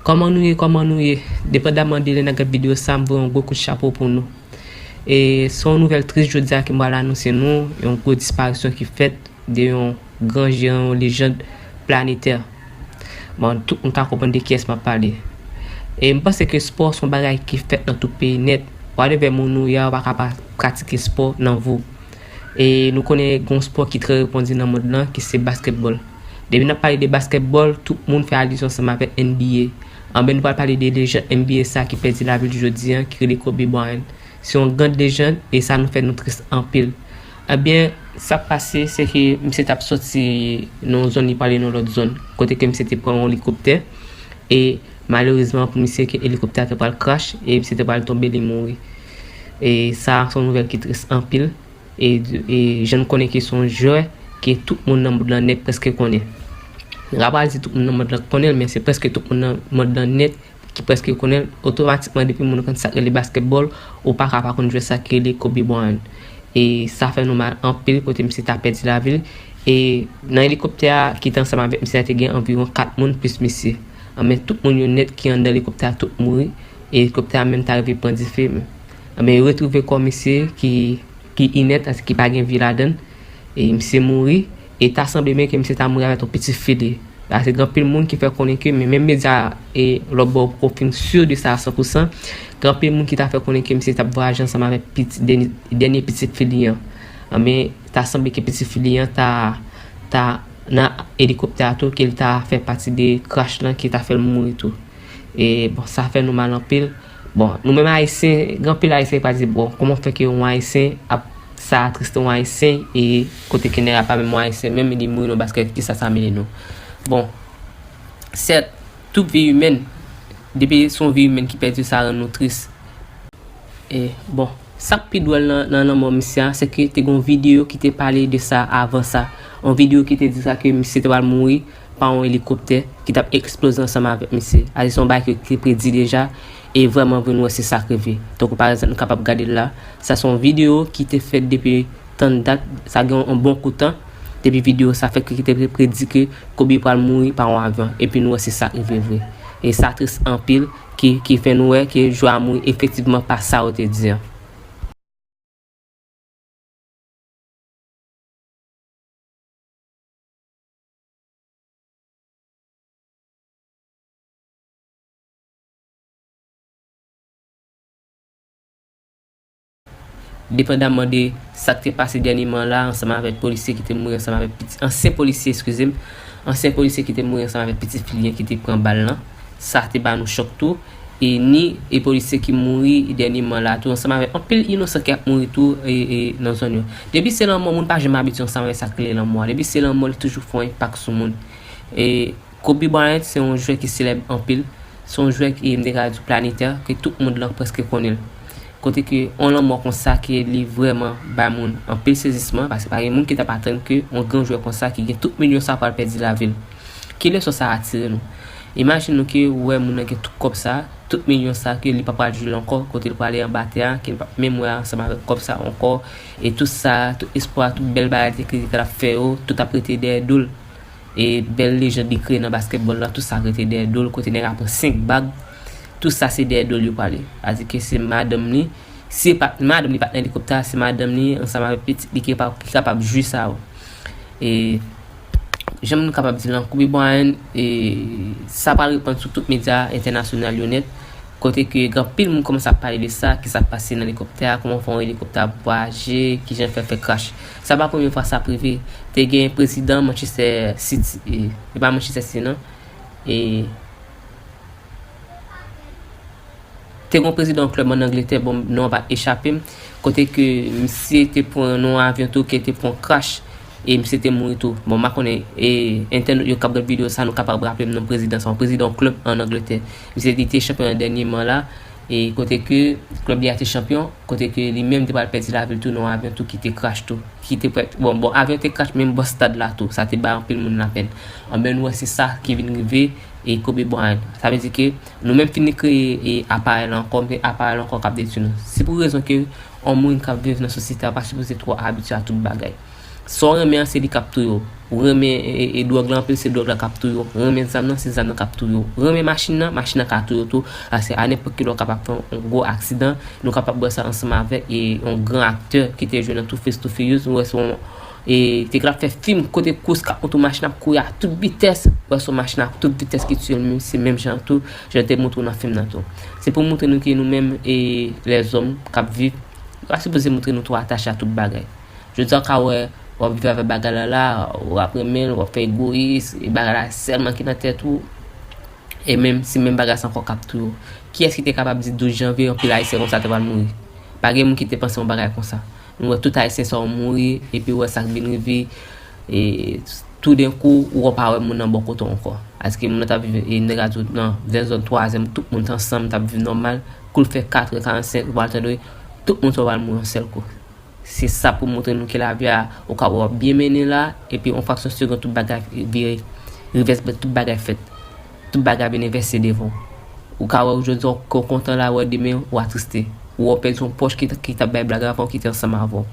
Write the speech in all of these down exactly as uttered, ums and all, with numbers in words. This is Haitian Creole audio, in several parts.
Kòman nou ye, kòman nou ye? Depandaman de lè n ap gad videyo sa, m voye yon gwo kout chapo pou nou. E se yon nouvèl tris jodi a ke m pral anonse nou, yon gwo disparisyon ki fèt de yon gran jeran, yon lejand planetè. Bon, tout moun ka konprann de kiyès m ap pale. E m panse ke spò se yon bagay ki fèt nan tout peyi nèt. Whatever moun ou ye a, ou pa ka pa pratike spò nan vi w. E nou konnen gen yon spò ki trè repann nan mond lan, ki se baskètbòl. Depi n ap pale de baskètbòl, tout moun fè alisyon ansanm avèk N B A. Anben, nou pral pale de lejann N B A sa ki pèdi lavi l jodi a, ki rele Kobe Bryant. Se yon gran lejann, e sa nou fè nou tris anpil. Ebyen, sa k pase, se ke misye t ap soti nan yon zòn, li prale nan lòt zòn, kote ke misye te pran yon elikoptè, e malerezman pou misye, ke elikoptè a te pral krache, e misye te pral tonbe, li mouri. E sa, se yon nouvèl ki tris anpil. E, e jan n konnen ke se yon jwè ke tout moun nan mond lan nèt prèske konnen. M pa pral di tout moun nan mond lan konnen l, men se prèske tout moun nan mond lan nèt ki prèske konnen l. Otomatikman, depi moun nan konn sa k rele baskètbòl, ou pa ka pa konn jwè sa ki rele Kobe Bryant. E sa fè nou mal anpil, kote misye ta pèdi lavi l. E nan elikoptè a ki te ansanm avèk misye a, te gen anviwon kat moun plis misye. Anben, tout moun yo nèt ki anndan elikoptè a, tout mouri. E elikoptè a menm ta rive pran dife. Anben, yo retwouve kò misye ki, ki inèt, ki pa gen vi ladan l. E misye mouri. E ta sanble menm ke misye ta mouri avèk yon pitit fi li. Paske gen anpil moun ki fè konnen ke, men menm medya, e lòt bò yo poko fin si de sa a san pou san, gen anpil moun ki ta fè konnen ke misye t ap vwayaje ansanm avèk pitit, dènye, dènye pitit fi li an. Anben, ta sanble ke pitit fi li an ta, ta nan elikoptè a tou, ke l ta fè pati de krache lan ki ta fè l mouri tou. E, bon, sa fè nou mal anpil. Bon, nou menm Ayisyen, gen anpil Ayisyen ki pral di, bon, kòman fè ke yon Ayisyen ap, sa atriste yon Ayisyen, e kote ke nèg la pa menm yon Ayisyen, menm li mouri nan baskèt, kisa sa mennen nou? Bon, sèt, tout vi imèn, depi se yon vi imèn ki pèdi, sa rann nou tris. E, bon, sa k pi dwòl nan, nan lanmò misye a, se ke te gen yon videyo ki te pale de sa avan sa. Yon videyo ki te di sa ke misye te pral mouri pa yon elikoptè ki t ap eksploze ansanm avèk misye. Sa se yon bagay ke te predi deja, e vrèman vre, nou wè se sa k rive. Tankou pa egzanp, nou kapab gade l la. Sa se yon videyo ki te fèt depi tann dat, sa gen yon bon kou tan, depi videyo sa fèt ke ki te predi ke Kobe pral mouri pa yon avyon. Epi nou wè se sa k rive vre. E sa tris anpil, ki, ki fè nou wè ke jwè a mouri efektivman pa sa yo te di an. Depandaman de sa k te pase dènyeman la, ansanm avèk polisye ki te mouri ansanm avèk piti, ansyen polisye, eskize m, ansyen polisye ki te mouri ansanm avèk pitit fi li an ki te pran bal lan, sa te ba nou chòk tou. E ni, e polisye ki mouri dènyeman la tou, ansanm avèk anpil inosan ki ap mouri tou, e, e nan zòn yo. Depi se lanmò, moun pa janm abitye ansanm avèk sa k rele lanmò a. Depi se lanmò, li toujou fè yon enpak sou moun. E Kobe Bryant se yon jwè ki selèb anpil. Se yon jwè ki, m te ka di, planetè, ke tout mond lan prèske konnen l. Kote ke yon lanmò konsa ke li vrèman bay moun anpil sezisman, paske pa gen moun ki t ap atann ke yon gran jwè konsa ki gen tout milyon sa pral pèdi lavi l. Ki leson sa a tire nou? Imajine nou ke ou wè moun nan gen tout kòb sa, tout milyon sa, ke li pa pral jwe l ankò, kote l prale anba tè a, ke l p ap menm wè ansanm avèk kòb sa ankò, e tout sa, tout espwa, tout bèl bagay li te kreye, li t ap fè yo, tout ap rete dèyè do l. E bèl lejand li kreye nan baskètbòl la, tout sa rete dèyè do l, kote nèg la pran senk bag, tout sa se dèyè do l yo prale. Sa di ke se madanm li, si se pa, madanm li pa t nan elikoptè a, se madanm li ansanm avèk pitit li ki pa, ki kapab jwi sa yo. E jan nou kapab di lan, Kobe Bryant, e sa pral repann sou tout medya entènasyonal yo nèt. Kote ke gen anpil moun kòmanse ap pale de sa, ki sa k pase nan elikoptè a, kòman fè yon elikoptè ap vwayaje, kijan l fè fè krache. Sa pa premye fwa sa ap rive. Te gen prezidan Manchester City, e, e pa Manchester City non. E te gen yon prezidan yon klèb ann Angletè, bon, non an pa echape m, kote ke misye te pran nan yon avyon tou, ke te pran krache, e misye te mouri tou. Bon, m pa konnen, e entènot yo k ap gad videyo sa, nou kapab raple m non prezidan sa, yon prezidan yon klèb ann Angletè. Misye li te chanpyon dènyeman la, e kote ke klèb li a te chanpyon, kote ke li menm te pral pèdi lavi l tou nan yon avyon tou ki te krache tou. Ki te prèt, bon, bon, avyon te krache menm bò stad la tou. Sa te bay anpil moun lapèn. Anben, nou wè se sa ki vin rive e Kobe Bryant. Sa vle di ke nou menm fin kreye e aparèy la ankò, men aparèy la ankò k ap detwi nou. Se pou rezon ke yon moun k ap viv nan sosyete a pa sipoze twò abitye a tout bagay. Sa w renmen an, se li k ap touye w. Ou renmen e, e, e dwòg la anpil, se dwòg la k ap touye w. Ou renmen zam nan, se zam nan k ap touye w. Ou renmen machin nan, machin nan ka touye w tou. Paske a nenpòt ki lè w kapab fè yon gwo aksidan. Nou kapab wè sa ansanm avèk e, yon gran aktè ki te jwe nan Too Fast Too Furious. Nou wè se yon, e, te kapab fè fim kote kous k ap monte yon machin ap kouri a tout vitès. Ou wè se yon machin a tout vitès ki tiye l, menm se menm jan tou, jan te montre w nan fim nan tou. Se pou montre nou ke nou menm, e, lèzòm k ap viv, nou pa sipoze montre nou twò atache a tout bagay. Jodi a, w ka wè, w ap viv avèk bagay la la, w ap renmen l, w ap fè egoyis, e bagay la sèlman ki nan tèt ou, e menm, se menm bagay sa ankò k ap touye w. Kiyès ki te kapab di douz janvye, anpil Ayisyen konsa te pral mouri? Pa gen moun ki te panse yon bagay konsa. Nou wè tout Ayisyen sa yo mouri, epi w wè sa k vin rive, e toudenkou, ou pa wè moun nan bò kote w ankò. Paske moun nan t ap viv, e nèg la di w nan vèzon twazè, tout moun t ansanm, t ap viv nòmal. Kou l fè katrè, karannsenk, ou pral tande, tout moun sa yo pral mouri yon sèl kou. Se sa pou montre nou ke lavi a, ou ka wè w ap byen mennen la, epi yon fraksyon segonn tout bagay vire, revès, tout bagay fèt. Tout bagay vin envèse devan w. Ou ka wè w jodi a, w kontan la, wè demen, w atriste. Ou wè w pèdi yon pwòch ki, ki t ap bay blag avan w, ki te ansanm avè w.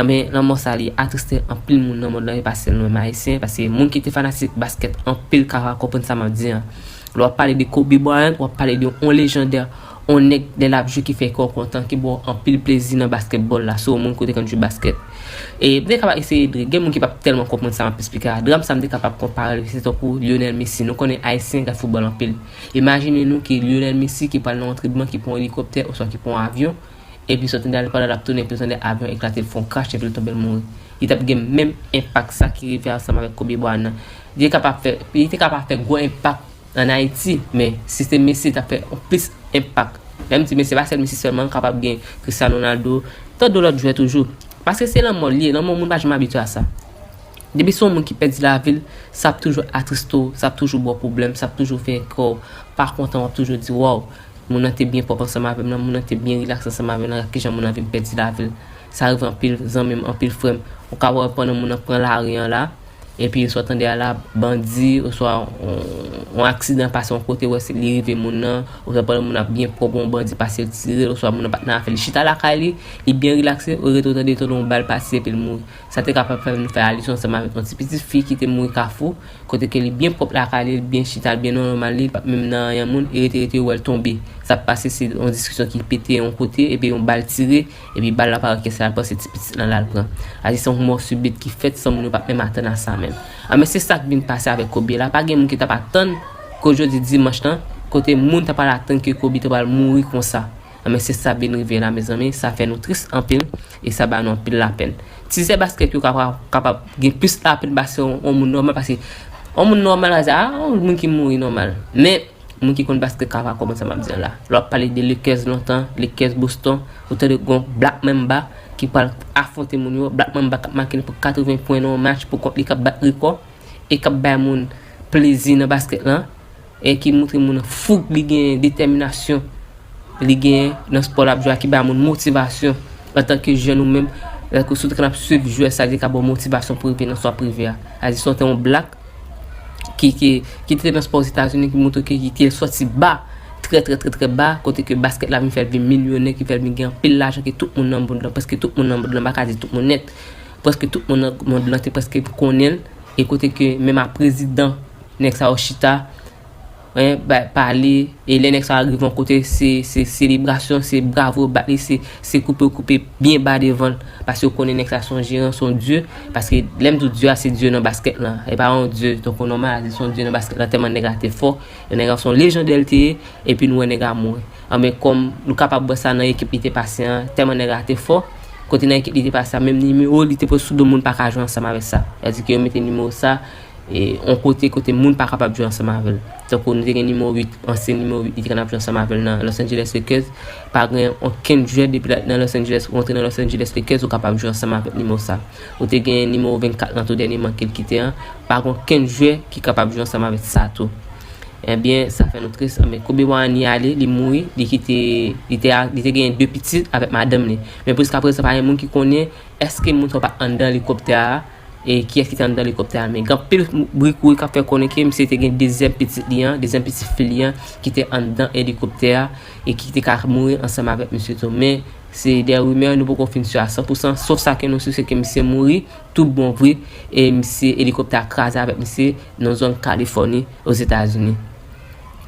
Enben, lanmò sa li atriste anpil moun nan mond lan, e pa sèl nou menm Ayisyen, paske moun ki te fanatik baskèt anpil ka konprann sa m ap di an. Lè w ap pale de Kobe Bryant, w ap pale de yon lejandè, yon nèg lè l ap jwe ki fè kè w kontan, ki ba w anpil plezi nan baskètbòl la, si w moun kote konn jwe baskèt. E m te kapab eseye, gen moun ki p ap tèlman konprann sa m ap esplike a. Dram sa m te kapab konpare l, se tankou Lionel Messi. Nou konnen Ayisyen renmen foutbòl anpil. Imajine nou ke Lionel Messi ki pral nan yon antrenman, ki pran yon elikoptè, oswa ki pran yon avyon, epi sot tande ale pandan l ap tounen, epi tande avyon eklate, l fè yon krach, epi l tonbe, l mouri. Li t ap gen menm enpak sa ki rive ansanm avèk Kobe Bryant nan. Li te kapab fè, li te kapab fè gwo enpak ann Ayiti, men si se Messi, li t ap fè yon plis enpak. Lè m di Messi, pa sèl Messi sèlman, kapab gen Cristiano Ronaldo, tan de lòt jwè toujou. Paske se lanmò l ye, lanmò moun pa janm abitye a sa. Depi se yon moun ki pèdi lavi l, sa ap toujou atriste w, sa ap toujou ba w pwoblèm, sa ap toujou fè kè w pa kontan, w ap toujou di, waw, moun nan te byen pwòp ansanm avè m nan, moun nan te byen rilaks ansanm avè m nan, gad kijan moun nan vin pèdi lavi l. Sa rive anpil zanmi m, anpil frè m. Ou ka wè pandan moun nan pran lari an la, epi oswa tande a la bandi, oswa yon, yon aksidan pase yon kote, wè se li rive moun nan, oswa pandan moun nan ap byen pwòp, yon bandi pase l tire l, oswa moun nan pa t nan afè li, chita lakay li, li byen rilakse, ou rete ou tande, tande yon bal pase epi l mouri. Sa te kapab fè nou fè alisyon ansanm avèk yon ti pitit fi ki te mouri Kafou, kote ke li byen pwòp lakay li, li byen chita, li byen nòmal, li pa t menm nan anyen moun, e rete, rete, ou wè l tonbe. Sa pase, se yon diskisyon ki pete yon kote, epi yon bal tire, epi bal la pa rann kè sa, l panse ti pitit lan l al pran. Sa di se yon mò sibit ki fèt san moun yo pa t menm atann a sa menm. Anben, se sa k vin pase avèk Kobe la. Pa gen moun ki t ap atann ke jodi dimanch lan, kote moun ta pral atann ke Kobe ta pral mouri konsa. Anben, se sa k vin rive la, mezanmi, sa fè nou tris anpil, e sa ba nou anpil lapenn. Tizè baskèt yo kapab, kapab gen plis lapenn pase yon, yon moun nòmal, paske yon moun nòmal, a, yon moun ki mouri nòmal. Men, moun ki konn baskèt ka pa konprann sa m ap di an la. Lè w ap pale de Lakers lontan, Lakers Boston, ou tande gon Black Mamba ki pral afwonte moun yo, Black Mamba k ap make nenpòt katreven pwen nan yon match pou kont li, k ap bat rekò, e k ap bay moun plezi nan baskèt lan, e ki montre moun fou li genyen, detèminasyon li genyen nan spò l ap jwe a, ki bay moun motivasyon antanke jèn ou menm, lè ke sou teren ap swiv jwè sa, li ka ba w motivasyon pou rive nan sa w ap rive a. Sa di se te yon Black ki, ki, ki te nan spò Ozetazini, ki montre ke li te sòti ba, trè, trè, trè, trè ba, kote ke baskèt la vin fè l vin milyonè, ki fè l vin gen anpil lajan ke tout moun nan mond lan, prèske tout moun nan mond lan, m pa ka di tout moun nèt, prèske tout moun nan mond lan te prèske konnen l, e kote ke menm a prezidan, nèg sa yo chita, en, ba, pale, e lè nèg sa yo rive yon kote, se, se selebrasyon, se bravo, bat li, se, se koupe, koupe byen ba devan l, paske yo konnen nèg sa se yon jeran, se yon dye, paske lè m di w dye a, se dye nan baskèt lan, e pa yon dye tankou nòmal, se yon dye nan baskèt lan, tèlman nèg la te fò, e nèg la se yon lejandè l te ye, epi nou wè nèg la mouri. Anben, kòm nou kapab wè sa nan ekip li te pase an, tèlman nèg la te fò, kote nan ekip li te pase a, menm nimewo li te pote sou do moun pa ka jwe ansanm avèk sa. Sa di ke yo mete nimewo sa, e, yon kote, kote moun pa kapab jwe ansanm avè l. Tankou nou te gen nimewo uit, ansyen nimewo uit, li te konn ap jwe ansanm avè l nan Los Angeles Lakers. Pa gen okenn jwè depi la, nan Los Angeles, ou rantre nan Los Angeles Lakers, ou kapab jwe ansanm avèk nimewo sa. Ou te gen nimewo vennkat lan tou dènyèman ke l kite an. Pa gen okenn jwè ki kapab jwe ansanm avèk sa tou. Ebyen, sa fè nou tris. Men Kobe Bryant, li ale, li mouri, li kite, li te, li te genyen de pitit avèk madanm li. Men jiskaprezan, pa gen moun ki konnen èske moun sa yo pa t anndan elikoptè a, e kiyès ki te anndan elikoptè a, men gen anpil bri kouri k ap fè konnen ke misye te gen dezyèm pitit li an, dezyèm pitit fi li an, ki te anndan elikoptè a, e ki te ka mouri ansanm avèk misye tou. Men se de rimè, nou poko fin si a san pou san, sof sa ke nou si, se ke misye mouri tout bon vre, e misye, elikoptè a kraze avèk misye nan zòn Kalifòni, Ozetazini.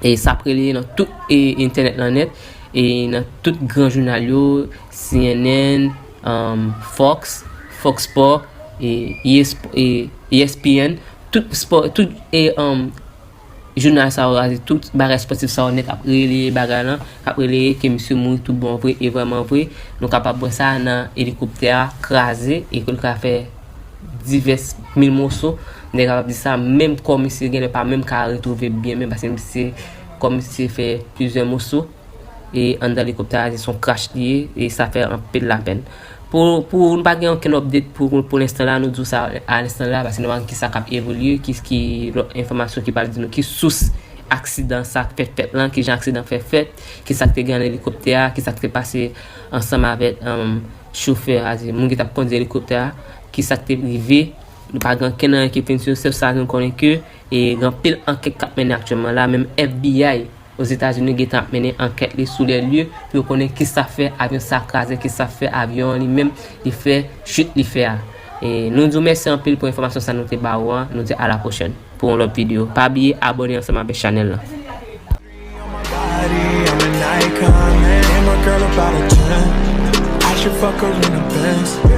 E sa ap relaye nan tout, e, entènèt lan nèt, e nan tout gran jounal yo, C N N, um, Fox, Fox Sports, e, E S P N, tout spò, tout, e, um, jounal sa yo, tout bagay spòtif sa yo nèt ap relaye bagay lan, k ap relaye ke misye mouri tout bon vre e vrèman vre. Nou kapab wè sa nan elikoptè a kraze e ke l ka fè divès mil moso. M te kapab di sa, menm kò misye genlè pa menm ka retwouve byen menm, paske misye, kò misye fè plizyè moso, e anndan elikoptè a, se yon krach li ye, e sa fè anpil lapèn. Pou, pou nou pa gen okenn update pou, pou lenstan la, nou di w sa a lenstan la, paske nou pa gen kisa k ap evolye, ki, ki lòt enfòmasyon ki pral di nou ki sous aksidan sa k fèt fèt lan, kijan aksidan fè fèt, kisa k te gen nan elikoptè a, kisa k te pase ansanm avèk, um, chofè a, se moun ki t ap kondui elikoptè a, kisa k te rive, nou pa gen okenn anyen ki fin sou, sèl sa nou konnen ke, e, gen anpil ankèt k ap mennen aktyèlman la, menm F B I Ozetazini gentan ap mennen ankèt li sou lè lye pou yo konnen kisa fè avyon sa kraze, kisa fè avyon an li menm li fè chit li fè a. E nou di w mèsi anpil pou enfòmasyon sa nou te ba ou an. Nou di a la pwochèn pou yon lòt videyo. Pa bliye abòne ansanm avèk chanèl lan. Body, I'm an icon, man. And my girl about a ten. I should fuck her in a Benz.